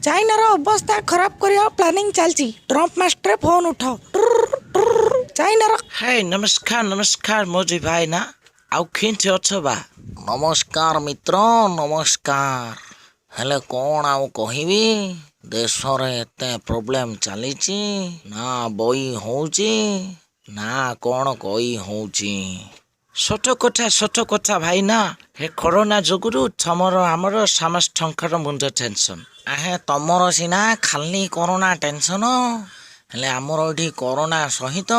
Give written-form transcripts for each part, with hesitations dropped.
ଚାଇନାର ଅବସ୍ଥା ଖରାପ କରିବା ପ୍ଲାନିଂ ଚାଲିଛି। ଟ୍ରମ୍ପ ମାଷ୍ଟରେ, ଫୋନ ଉଠ। ଚାଇନାର ହେ, ନମସ୍କାର ନମସ୍କାର ମୋଦି ଭାଇନା, ଆଉ କେମିତି ଅଛ ବା? ନମସ୍କାର ମିତ୍ର, ନମସ୍କାର। ହେଲେ କ'ଣ ଆଉ କହିବି, ଦେଶରେ ଏତେ ପ୍ରୋବ୍ଲେମ ଚାଲିଛି ନା, ବଇ ହଉଛି ନା କ'ଣ କହି ହଉଛି। ସତ କଥା, ସତ କଥା ଭାଇନା। ହେ କରୋନା ଯୋଗୁରୁ ତମର ଆମର ସମସ୍ତଙ୍କର ମୁଣ୍ଡ ଟେନସନ। ଆହେ, ତମର ସିନା ଖାଲି କରୋନା ଟେନସନ, ହେଲେ ଆମର ଏଠି କରୋନା ସହିତ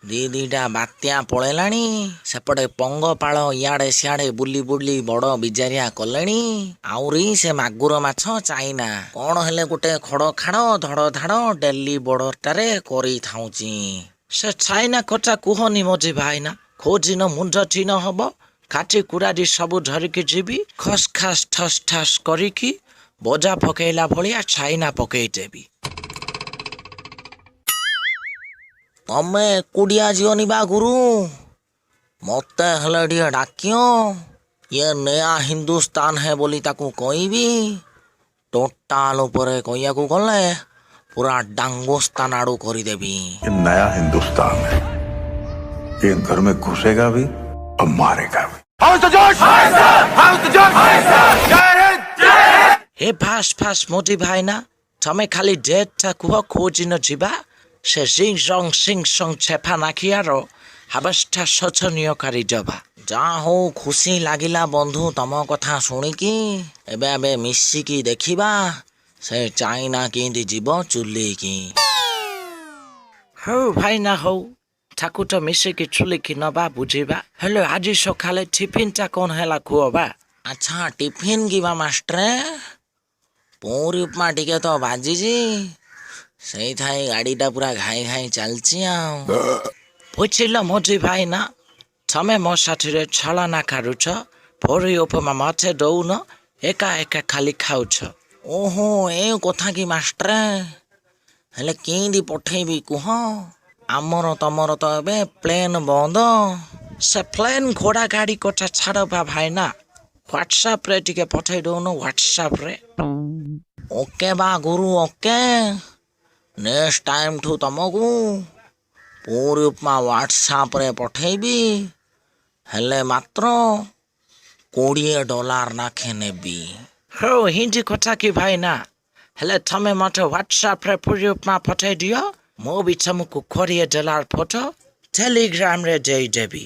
ଦି ଦିଟା ବାତ୍ୟା ପଳେଇଲାଣି। ସେପଟେ ପଙ୍ଗପାଳ ଇଆଡ଼େ ସିଆଡ଼େ ବୁଲି ବୁଲି ବଡ଼ ବିଜାରିଆ କଲେଣି। ଆହୁରି ସେ ମାଗୁର ମାଛ ଚାଇନା କ'ଣ ହେଲେ ଗୋଟେ ଖଡ଼ ଖାଡ଼ ଧଡ଼ ଧାଡ଼ ଡେଲି ବର୍ଡରଟାରେ କରିଥାଉଛି। ସେ ଚାଇନା କଥା କୁହନି ମୋଦି ଭାଇନା, କୋଉଦିନ ମୁଣ୍ଡ ଟିଣ ହବ, କାଠି କୁରାଡ଼ି ସବୁ ଧରିକି ଯିବି, ଖସ୍ ଖାସ୍ ଠସ୍ ଠାସ୍ କରିକି ବଜା ପକେଇଲା ଭଳିଆ ଚାଇନା ପକେଇଦେବି। ତମେ ଏକୁଟିଆ ଯିବନି ବା ଗୁରୁ, ମତେ ହେଲେ ଟିକେ ଡାକିଅ। ଇଏ ନୟା ହିନ୍ଦୁସ୍ତାନ ହେ ବୋଲି ତାକୁ କହିବି। ଟୋଟାଲ ଉପରେ କହିବାକୁ ଗଲେ ପୁରା ଡାଙ୍ଗୁସ୍ତାନ ଆଡୁ କରିଦେବି। ये नया हिंदुस्तान है। ये घर में घुसेगा भी और मारेगा भी। ହେ ଫାଷ୍ଟ ଫାଷ୍ଟ ମୋଦି ଭାଇନା, ତମେ ଖାଲି ଡେଟ୍ଟା କୁହ, କୋଉଦିନ ଯିବା। ସେ ଜିଂ ଜଙ୍ଗ ସିଂ ସଙ୍ଗ ଛେପା ନାଖିଆର ଅବସ୍ଥା ଶୋଚନୀୟ କରିଦେବା। ଯା ହଉ, ଖୁସି ଲାଗିଲା ବନ୍ଧୁ ତମ କଥା ଶୁଣିକି। ଏବେ ଏବେ ମିଶିକି ଦେଖିବା ସେ ଚାଇନା କେମିତି ଯିବ ଚୁଲିକି। ହଉ ଭାଇନା ହଉ, ତାକୁ ତ ମିଶିକି ଚୁଲିକି ନବା, ବୁଝିବା। ହେଲେ ଆଜି ସକାଳେ ଟିଫିନଟା କ'ଣ ହେଲା କୁହ ବା। ଆଚ୍ଛା, ଟିଫିନ କିବା ମାଷ୍ଟରେ, ପୁରୀ ଉପମା ଟିକେ ତ ବାଜିଛି, ସେଇଥାଇ ଗାଡ଼ିଟା ପୁରା ଘାଇ ଘାଇ ଚାଲିଛି ଆଉ। ବୁଝିଲ ମୋଦି ଭାଇନା, ତମେ ମୋ ସାଥିରେ ଛଳନା କରୁଛ। ପୁରୀ ଉପମା ମତେ ଦଉନ, ଏକା ଏକା ଖାଲି ଖାଉଛ। ଓହୋ, ଏ କଥା କି ମାଷ୍ଟରେ? ହେଲେ କେମିତି ପଠେଇବି କୁହ? ଆମର ତମର ତ ଏବେ ପ୍ଲେନ୍ ବନ୍ଦ। ସେ ପ୍ଲେନ୍ ଘୋଡ଼ା ଗାଡ଼ି କଥା ଛାଡ଼ ବା ଭାଇନା, ହ୍ୱାଟ୍ସଆପ୍ରେ ଟିକେ ପଠେଇ ଦଉନ, ହ୍ୱାଟ୍ସଆପ୍ରେ। ଓକେ ବା ଗୁରୁ, ଓକେ। ନେକ୍ସଟ ଟାଇମ୍ଠୁ ତମକୁ ପୁରୀ ଉପମା ହ୍ୱାଟ୍ସଆପ୍ରେ ପଠେଇବି, ହେଲେ ମାତ୍ର $20 ନାଖେ ନେବି। ହଉ, ହିନ୍ଦୀ କଥା କି ଭାଇନା? ହେଲେ ତମେ ମତେ ହ୍ୱାଟ୍ସଆପ୍ରେ ପୁରୀ ଉପମା ପଠେଇ ଦିଅ, ମୁଁ ବି ତମକୁ $20 ଫଟୋ ଟେଲିଗ୍ରାମରେ ଦେଇଦେବି।